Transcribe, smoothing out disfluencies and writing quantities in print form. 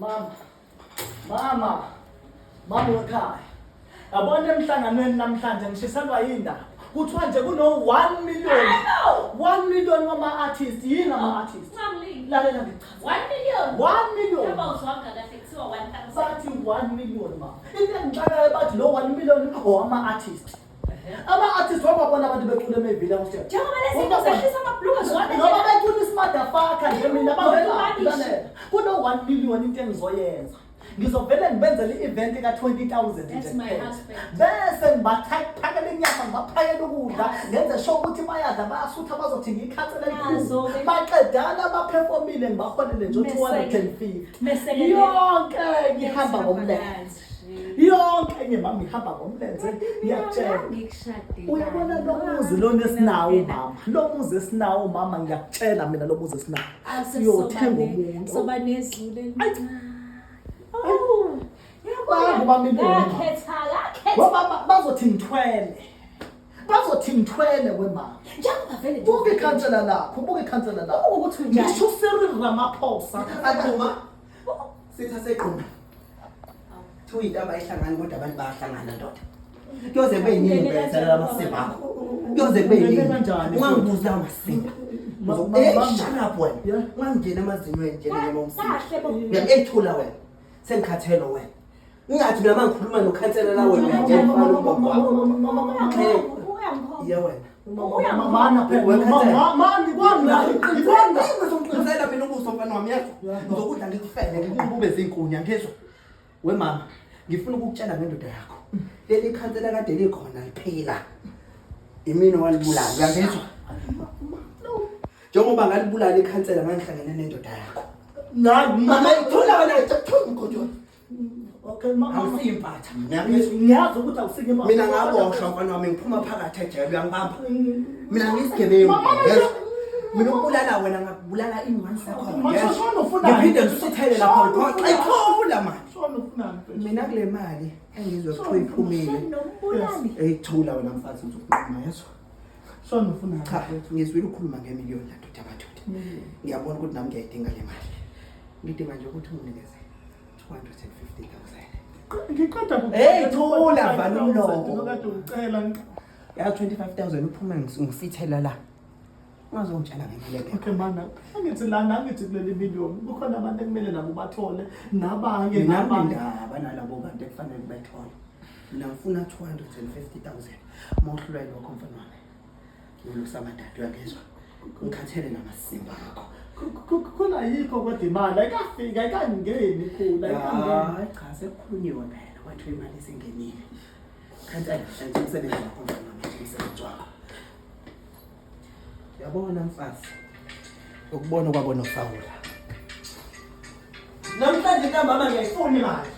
Mama. Mama. Mama wekhaya. Yabona emhlanganweni namhlanje ngishiselwa yindaba. Kuthiwa nje kuno 1 million. 1 million wama artists yini ama artists? Ungangilingi. Lalela ngichaza. 1 million. 1 million. Njengoba uzwanga kahle kuthiwa 1000. Bathi 1 million mama. Into engixakayo bathi lo 1 million owama artists. Ama-artist wababona abantu becula emevila kusitshela. Njengoba lezi zinto zehlisa amabhulukwe zona. Noma becula isimadafaka nje mina bangelalela. Kuno 1 million into engizoyenza. Ngizovele ngibenzele i-event ka-20,000 nje That's my kuphela. husband. Bese ngibaphakela inyama ngibaphakela ukudla ngenze sure ukuthi bayadla bayasutha bazothi ngiyikhansela elikhulu. Nazo-ke. Baqedana baphefomile ngibaholele nje Meseke. 250. Meseke. Yonke ngihamba ngomlenze. Yonke enye mama ihamba ngomlenze ngiyakutshela. Ngikushadile. Uyabona lo muzi lona esinawo mama. Lo muzi esinawo mama ngiyakutshela mina lo muzi esinawo. Siyothenga umuntu. Soba nezulu elincane. Oh. Bangu bamiliyoni. Ngakhetha, ngakhetha. Ngoba bazothi ngithwele. Bazothi ngithwele wemama. Njengoba vele nje- Buka ikhansela lakho, buka ikhansela lakho. Buka ukuthi unjani. Ngisho uCyril Ramaphosa Agquma. Sitha segquma. Kuthiwa intaba ayihlangani kodwa abantu bayahlangana ndoda. Kuyoze kube yinini ngibethelele amasimba akho. Kuyoze kube yinini. Ungene kanjani? Ungangibuzi lawo masimba. Eh, shut up wena. Yeah. Ungangena emazinyweni nje noma umsimba. Kahle bo. Uyangethula wena. Sengikhathele wena. Ngingathi mina mangikhuluma nokhansela la wena uyangena ufana ugogo wakho. Uyangiphoqa. Iye wena. Mana phela, mani kwami Ngibona ngizongiqinisela mina ubuso mfana wami yezwa. Ngizokudla ngikufele ngikubube zinkunya ngizwa. We mama, ngifuna ukukutshela ngendoda yakho. Leli khansela kade likhona liphila. Imina walibulala uyangizwa? Njengoba ngalibulala ikhansela ngangihlangene nendoda yakho. Mama ithula wena thula mgodwa. Okay mama. Awusiyimpatha mina ngizwa. Ngiyazi ukuthi awusike mama. Mina ngaboshwa mfana wami ngiphuma phakathi ejele uyangibamba. Mina ngiyisigebengu. Yezwa? Mina ukubulala wena ngakubulala in one second. Manje yezwa? shona ufunani? Ngiphinde ngisithele lapha Shona uxoxa ithula manje. Shona ufunani? Mina kule mali engizwe kuthiwa iphumile. Nombulali. Eyithula wena mfazi ngizokuquma yezwa. Shona ufunani? Cha, ngizwile ukhuluma ngemiliyoni la ndoda madoda. Ngiyabona ukuthi nami ngiyayidinga le mali. Ngidinga nje ukuthi unginikeze 250,000. Ngiqeda ku Hey, thula, vala umlomo. Kade ngicela. Ya 25,000 uphume ngisithela la. Ungazongitshela ngemali engekho. Okay mana, angithi lana angithi kuleli million kukhona abantu ekumele nabo bathole nabanye Mina nabanye. nginendaba nalabo bantu ekufanele bethole. Mina ngifuna 250,000. Uma uhlulwa yilokho mfana wami. Ngiyolusa amadada uyangizwa. Ngikhathele namasimba akho. Khona yikho kodwa imali ayikafiki ayikangeni khula ayikangeni. Hayi cha sekukhulunyiwe phela kwathiwa imali isingenile. Khansela enza umsebenzi wakho mfana wami enza umsebenzi wakho. Yabona mfazi. Ukubona kwabona uSawula. Namhlanje ntambama ngiyayifuna imali.